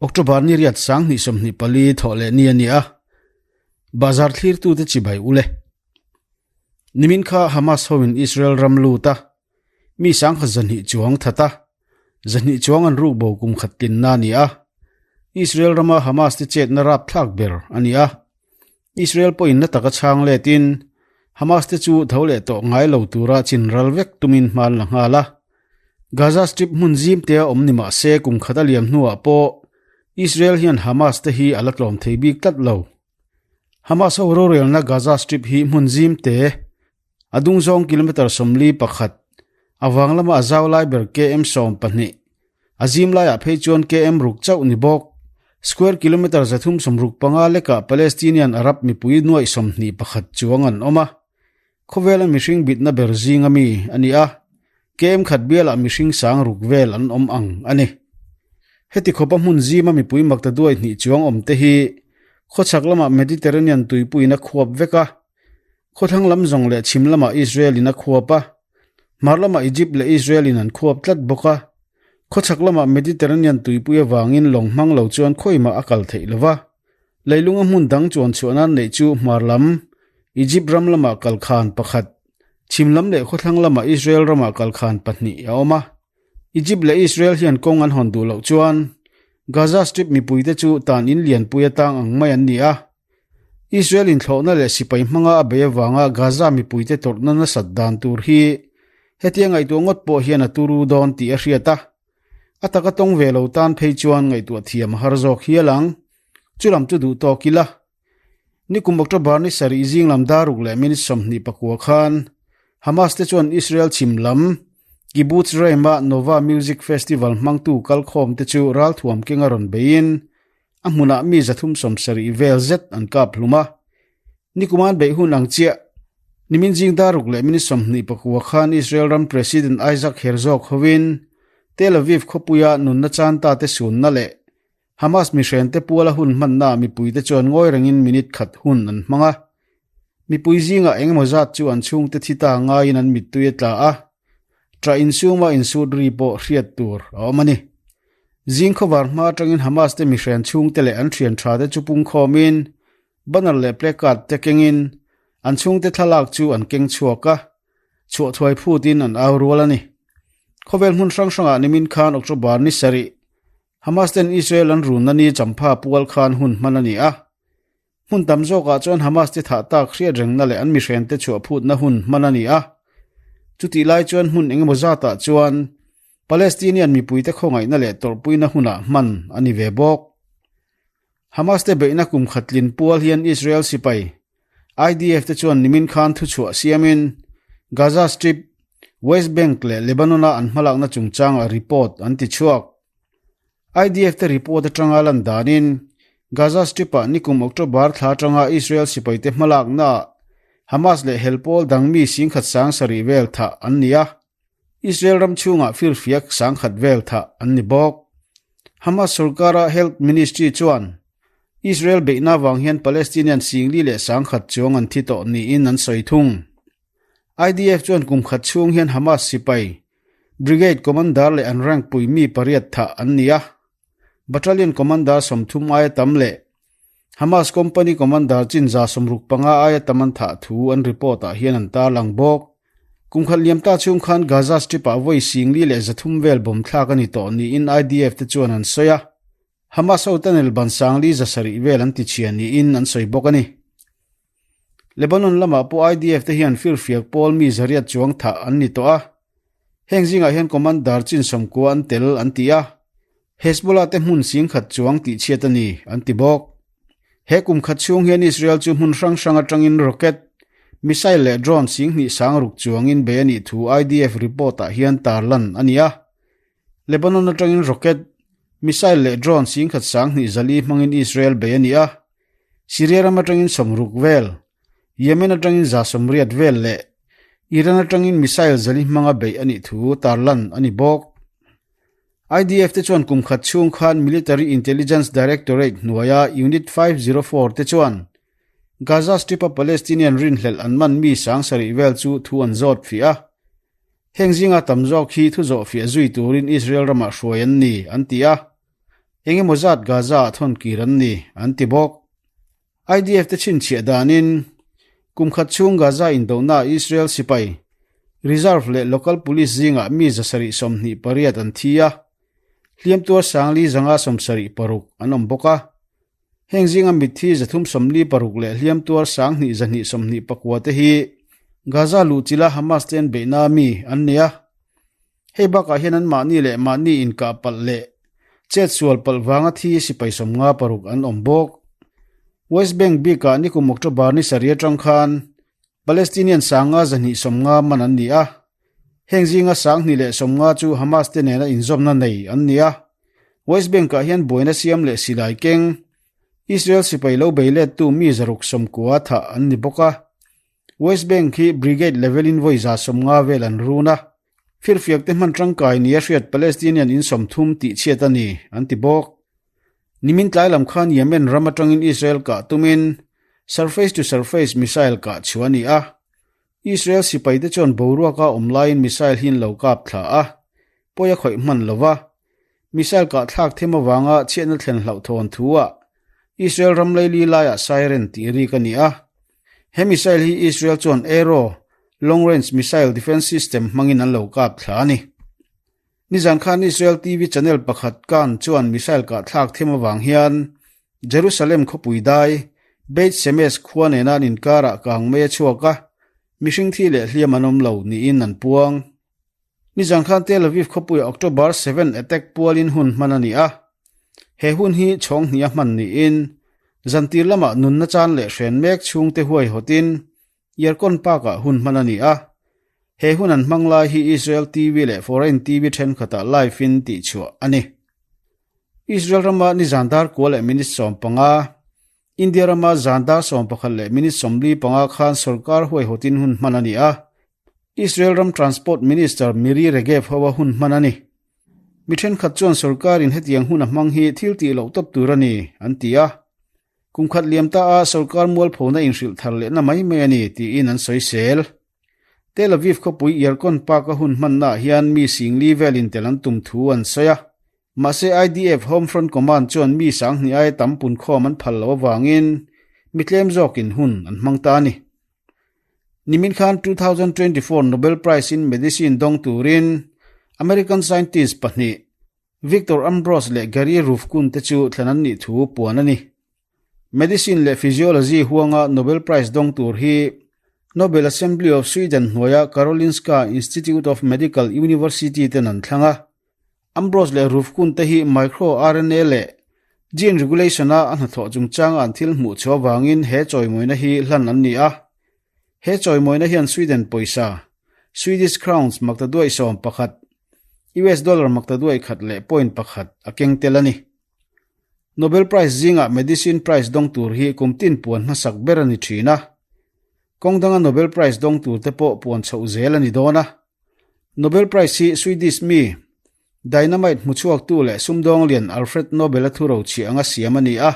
October ni riat 2024 thawh leh ni a ni a, bazar thlirtute chibai ule. Nimin kha Hamas hoin Israel ram lut a, mi 1,200 chuang that a, 200 chuang an ruk bo kum khat tlinna a ni a. Israel rama Hamas te chetna rapthlak ber a ni a. Israel pawhin na taka chhang letin Hamas te chu tho leh tawh ngai lo tura chin ral vek tumin hma an la nghal a. Gaza Strip hmun zim te a awm ni mah se kum khat a liam hnuah pawh Israel hian Hamas te hi a la tlawm thei bik tlat lo. Hamas ho rorelna Gaza Strip hi hmun zim te a dung zawng kilometre 41, a vang lama a zau lai ber km 12, a zim laiah phei chuan km ruk chauh ni bawk. Square kilometre 365 lekah Palestinian Arab mipui nuaih 21 chuang an awm a. Khawvela mihring bitna ber zinga mi a ni a, km khat bialah mihring sang ruk vel an awm ang a ni. Heti khawpa hmun zima mipui makta duai hnih chuang awm te hi khawchhak lamah Mediterranean tuipuiin a khuap vek a, Khawthlang lam zawng leh chhim lamah Israel in a khuap a, hmar lamah Egypt leh Israel in an khuap tlat bawk a. Khawchhak lamah Mediterranean tuipui avangin lawng hmang lo chuan khawimah a kal theih lo va. Leilunga hmun dang chuan chhuah nan neih chu hmar lam, Egypt ram lamah kal khan pakhat, chhim lam leh khawthlang lamah Israel ramah kal khan pahnih a awm a. Egypt leh Israel hian kawng an hawn duh loh chuan Gaza Strip mipuite chu tan in lianpui atang ang mai an ni a. Israel inthlawhna leh sipai hmanga a bei avanga Gaza mipuite tawrhna nasat dan tur hi hetia ngaihtuah ngawt pawh hian a turu dawn tih a hriat a. A taka tawng ve lo tan phei chuan ngaihtuah thiam a har zawk hial ang. Chulam chu duh tawk ila. Nikum October ni sarih zing lam daruk leh minute 29 khan Hamas te chuan Israel chhim lam Kibbutz Reim-a Nova Music Festival hmangtu kalkhawm te chu ralthuam kenga rawn beiin a hmunah mi 370 vel zet an kap hlum a. Nikuman beih hun ang chiah. Nimin zing daruk leh minute 29 khan Israel ram President Isaac Herzog hovin Tel Aviv khawpuia nunna chan ta te sunna leh Hamas mihren te puala hun hmanna mipuite chuan ngawi rengin minute khat hun an hmang a. Mipui zingah engemaw zat chu an chhungte thi ta ngaiin an mittui a tla a. Tah insuma insut ri pawh hriat tur a awm a ni. Zing khawvar hma atangin Hamas te mihren chhungte leh an thian tha te chu pungkhawmin banner leh placard te kengin an chhungte thlalak chu an keng chhuak a, chhuah thuai phutin an au rual a ni. Khawvel hmun hrang hrangah nimin khan October ni sarih Hamas ten Israel an runna ni champha pual khan hun hman a ni a. Hmun tam zawkah chuan Hamas te thah tak hriat rengna leh an mihren te chhuah phutna hun hman a ni a. Chutih lai chuan hmun engemaw zatah chuan Palestinian mipuite khawngaihna leh tawrhpuina hunah hman a ni ve bawk. Hamas te beihna kum khat tlin pual hian Israel sipai IDF te chuan nimin khan thuchhuah siamin Gaza Strip, West Bank leh Lebanon-a an hmalakna chungchangah report an ti chhuak. IDF te report atanga lan danin Gaza Strip-ah nikum October thla atanga Israel sipaite hmalaknaah Hamas leh helpawl dang mi singkhat sang sarih vel thah an ni a. Israel ram chhungah firfiak sangkhat vel thah an ni bawk. Hamas sorkara Health Ministry chuan Israel beihna vang hian Palestinian singli leh sangkhat chuang an thi tawh niin an sawi thung. IDF chuan kum khat chhung hian Hamas sipai Brigade Commander leh an rank pui mi pariat thah an ni a. Battalion Commander 30 aia tam leh Hamas Company Commander chin 65 aia tam an thah thu an report-ah hian an tarlang bawk. Kum khat liam ta chhung khan Gaza Strip-ah vawi singli leh 300 vel bawm thlak a ni tawh niin IDF te chuan an sawi a. Hamas ho tunnel ban sangli 700 vel an tichhia niin an sawi bawk a ni. Lebanon lamah pawh IDF te hian firfiak pawl mi 800 chuang thah an ni tawh a. Heng zingah hian Commander chin 90 an tel an ti a. Hezbollah te hmun singkhat chuang tihchhiat a ni an ti bawk. He kum khat chhung hian Israel chu hmun hrang hrang atangin rocket, missile leh drone singhnih sang ruk chuangin bei a nih thu IDF report-ah hian tarlan a ni a. Lebanon atangin rocket, missile leh drone singkhat sang hnih zali hmangin Israel bei a ni a. Syria ram atangin 60 vel, Yemen atangin 180 vel leh Iran atangin missile zali hmanga bei a nih thu tarlan a ni bawk. IDF te chuan kum khat chhung khan Military Intelligence Directorate hnuaia Unit 504 te chuan Gaza Strip-a Palestinian rinhlelh an man mi sang sarih vel chu thu an zawt fiah a. Heng zinga tam zawk hi thu zawh fiah zui turin Israel ramah hruai an ni, an ti a. Eng emaw zat Gaza-ah thawn kir an ni, an ti bawk. IDF te chhinchhiah danin, kum khat chhung Gaza indohnaah Israel sipai, reserve leh local police zingah mi 728 an thi a, hliam tuar 4576 an awm bawk a. Heng zinga mitthi 346 leh hliam tuar 2224 te hi Gaza luhchilha Hamas te an beihna mi an ni a. Hei bakah hian anmahni leh mahni inkah palh leh chet sual palh vanga thi sipai 56 an awm bawk. West Bank bikah nikum October ni sarih atang khan Palestinian 5250 man an ni a. Heng zinga 250 chu Hamas te nena inzawmna nei an ni a. West Bank-ah hian buaina siam leh silai keng Israel sipai lo bei lettu mi 690 thah an ni bawk a. West Bank hi brigade level in vawi 150 vel an run a, firfiak te hman tangkai nia hriat Palestinian in 30 tih chhiat a ni, an ti bawk. Nimin tlai lam khan Yemen ram atangin Israel kah tumin surface to surface missile kah chhuah a ni a. Israel sipai te chuan boruaka awm laiin missile hi an lo kap thla a, pawi a khawih hman lo va. Missile kah thlak them avanga chhiatna thlen hlauhthawn thu-ah Israel ram leili laiah siren tih rik a ni a. He missile hi Israel chuan Arrow long range missile defence system hmangin an lo kap thla a ni. Nizan khan Israel TV channel pakhat Kan chuan missile kah thlak them avang hian Jerusalem khawpui dai Beit Shemesh khua nena an inkarah kang mai a chhuak a, mihring thi leh hliam an awm lo niin an puang. Nizan khan Tel Aviv khawpuiah October 7 attack pualin hun hman a ni a. He hun hi chhawng hnih a hman niin zantir lamah nunna chan leh hren mek chhungte huaihawtin Yarkon Park-ah hun hman a ni a. He hun an hmang lai hi Israel TV leh foreign TV thenkhatah live-in tihchhuah a ni. Israel rama nizan dar kua leh minute 15, India rama zan dar 11 leh minute 45 khan sorkar huaihawtin hun hman a ni a. Israel ram Transport Minister Miri Regev hoa hun hman a ni. Mi thenkhat chuan sorkarin hetiang hun a hmang hi thil tih loh tawp tur a ni, an ti a. Kum khat liam ta a sorkar mualphona inhrilh thar lehna mai mai a ni, tiin an sawi sel. Tel Aviv khawpui Yarkon Park-a hun hmannaah hian mi singli velin tel an tum thu an sawi a. Mahse IDF Home Front Command chuan mi 2000 aia tam punkhawm an phal loh avangin mi tlem zawkin hun an hmang ta a ni. Nimin khan 2024 Nobel Prize in Medicine dawng turin American scientist pahnih Victor Ambros leh Gary Ruvkun te chu thlen an nih thu puan a ni. Medicine leh Physiology huanga Nobel Prize dawng tur hi Nobel Assembly of Sweden hnuaia Karolinska Institute of Medical University ten an thlang a. Ambros leh Ruvkun te hi microRNA leh gene regulation-a a hnathawh chungchanga an thil hmuh chhuah avangin he chawimawina hi hlan an ni a. He chawimawina hian Sweden pawisa, Swedish crowns maktaduai 11, US dollar maktaduai khat leh point pakhat a keng tel a ni. Nobel Prize zingah Medicine Prize dawng tur hi kum tin puan hmasak ber a ni thin a. Kawng danga Nobel Prize dawng tur te pawh puan chhoh zel a ni dawn a. Nobel Prize hi Swedish mi, dynamite hmuchhuaktu leh sumdawng lian Alfred Nobel-a thu rochhiah anga siam a ni a.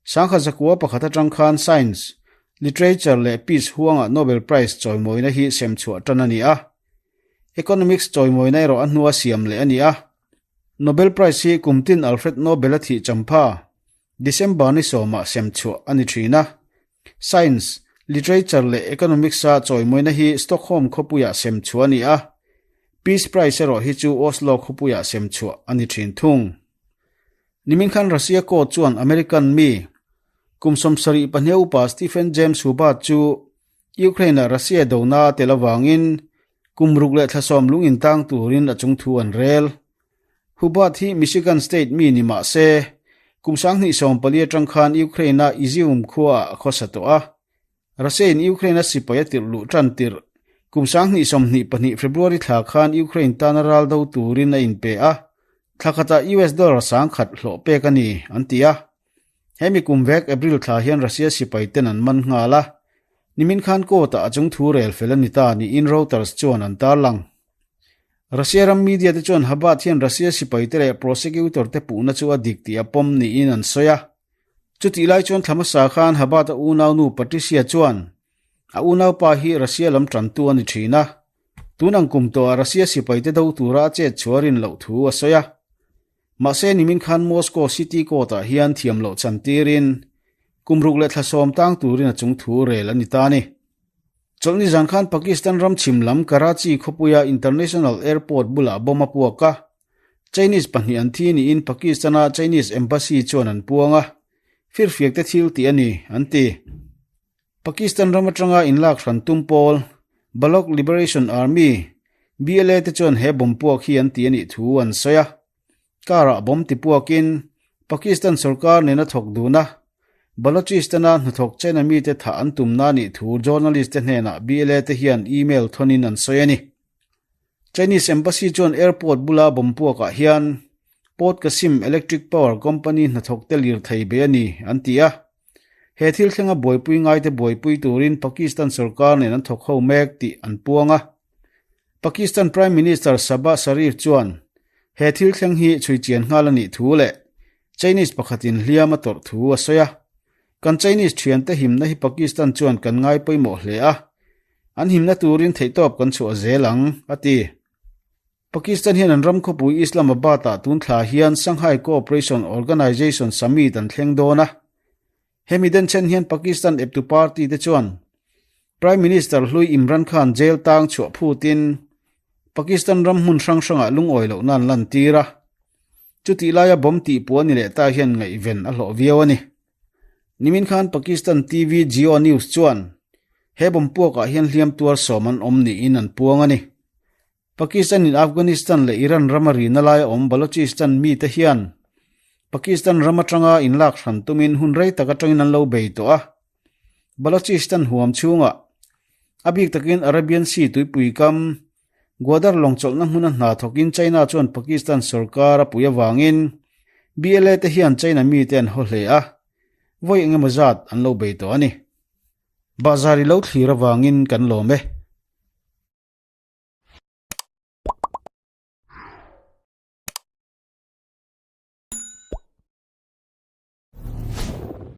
1901 atang khan Science, Literature leh Peace huangah Nobel Prize chawimawina hi semchhuah tan a ni a. Economics chawimawina erawh a hnua siam leh a ni a. Nobel Prize hi kum tin Alfred Nobel-a thih champha, December ni sawmah semchhuah a ni thin a. Science, Literature leh Economics-a chawimawina hi Stockholm khawpuiah semchhuah a ni a, Peace Prize erawh hi chu Oslo khawpuiah semchhuah a ni thin thung. Nimin khan Russia court chuan American mi kum 72 upa Stephen James Hubbard chu Ukraine-ah Russia dona a tel avangin kum ruk leh thla sawm lung intang turin a chungthu an rel. Hubbard hi Michigan State mi ni mah se, kum 2014 atang khan Ukraine-a Izium khuaah a khawsa tawh a. Russia-in Ukraine-a sipai a tirh luh tan tirh kum 2022 February thla khan Ukraine tana ral do turin a inpe a, thla khatah US dollar 1000 hlawh pek a ni, an ti a. Hemi kum vek April thla hian Russia sipai ten an man nghal a, nimin khan court-ah a chungthu rel fel a ni ta niin Reuters chuan an tarlang. Russia ram media te chuan Hubbard hian Russia sipai te leh prosecutor te puhna chu a dik tih a pawm niin an sawi a. Chutih lai chuan thla hmasa khan Hubbard-a unaunu Patricia chuan a unaupa hi Russia lam tantu a ni thin a, tun ang kum tawhah Russia sipai te do tura a chet chhuah rin loh thu a sawi a. Mahse nimin khan Moscow City Court-ah hian thiam loh chan tirin kum ruk leh thla sawm tang turin a chung thu rel a ni ta a ni. Chawlhni zan khan Pakistan ram chhim lam Karachi khawpuia International Airport bulah bomb a puak a, Chinese pahnih an thi niin Pakistan-a Chinese Embassy chuan an puang a, firfiakte thil tih a ni, an ti. Pakistan ram atanga inlak hran tum pawl, Baloch Liberation Army, BLA te chuan he bomb puak hi an ti a nih thu an sawi a. Car-ah bomb ti puakin Pakistan sorkar nena thawk dun a, Balochistan-a hnathawk China mite thah an tumna a nih thu journalist te hnenah BLA te hian email thawnin an sawi a ni. Chinese Embassy chuan airport bula bomb puakah hian Port Qasim Electric Power Company hnathawk te lirthei bei a ni, an ti a. He thil thlenga buaipui ngaite buaipui turin Pakistan sorkar nen an thawk ho mek tih an puang a. Pakistan Prime Minister Shahbaz Sharif chuan he thil thleng hi chhui chian nghal a nih thu leh Chinese pakhatin hliam a tawrh thu a sawi a. Kan Chinese thiante himna hi Pakistan chuan kan ngai pawimawh hle a, an himna turin theihtawp kan chhuah zel ang, a ti. Pakistan hian an ram khawpui Islamabad-ah tun thla hian Shanghai Cooperation Organization Summit an thleng dawn a. Hemi denchhen hian Pakistan eptu party te chuan Prime Minister hlui Imran Khan jail tang chhuah phutin Pakistan ram hmun hrang hrangah lungawi lohna an lantir a. Chutih laia bomb tihpuah ni leh ta hian ngaihven a hlawh viau a ni. Nimin khan Pakistan TV Geo News chuan he bomb puakah hian hliam tuar sawm an awm niin an puang a ni. Pakistan-in Afghanistan leh Iran rama rina laia awm Balochistan mite hian Pakistan ram atanga inlak hran tumin hun rei tak atangin an lo bei tawh a. Balochistan huam chhungah, a bik takin Arabian Sea tuipui kam, Gwadar lawng chawlhna hmuna hna thawkin China chuan Pakistan sorkar a pui avangin BLA te hian China mite an haw hle a, vawi engemaw zat an lo bei tawh a ni. Bahzar i lo thlir avangin kan lawm e.